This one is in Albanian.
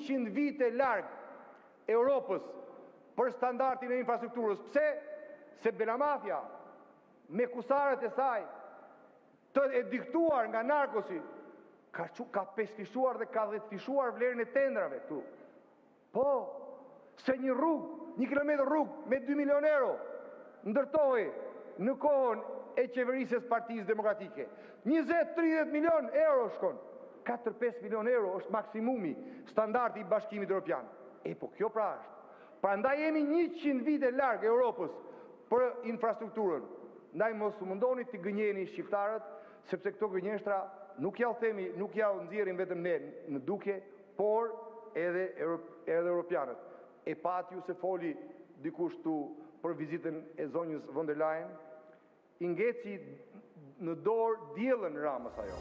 100 vite larg Europës për standardin e infrastrukturës. Pse? Se Bela Mafia me kusarët e saj, e diktuar nga narkosi, ka pesëfishuar dhe ka dhjetëfishuar vlerën e tenderave këtu. Po, se një rrugë, një kilometër rrugë me 2 milionë euro ndërtohej në kohën e qeverisjes së Partisë Demokratike. 20-30 milionë euro shkon. 4-5 milionë euro është maksimumi, standardi i Bashkimit Europian. E po kjo pra është. Prandaj jemi 100 vite larg Europës për infrastrukturën. Ndaj mos u mundoni t'i gënjeni shqiptarët, sepse këto gënjeshtra nuk jua themi, nuk jua nxjerrim vetëm ne në dukje, por edhe edhe europianët. E patë ju se foli dikush këtu për vizitën e zonjës von der Leyen? I ngeci në dorë Diellën Ramës ajo.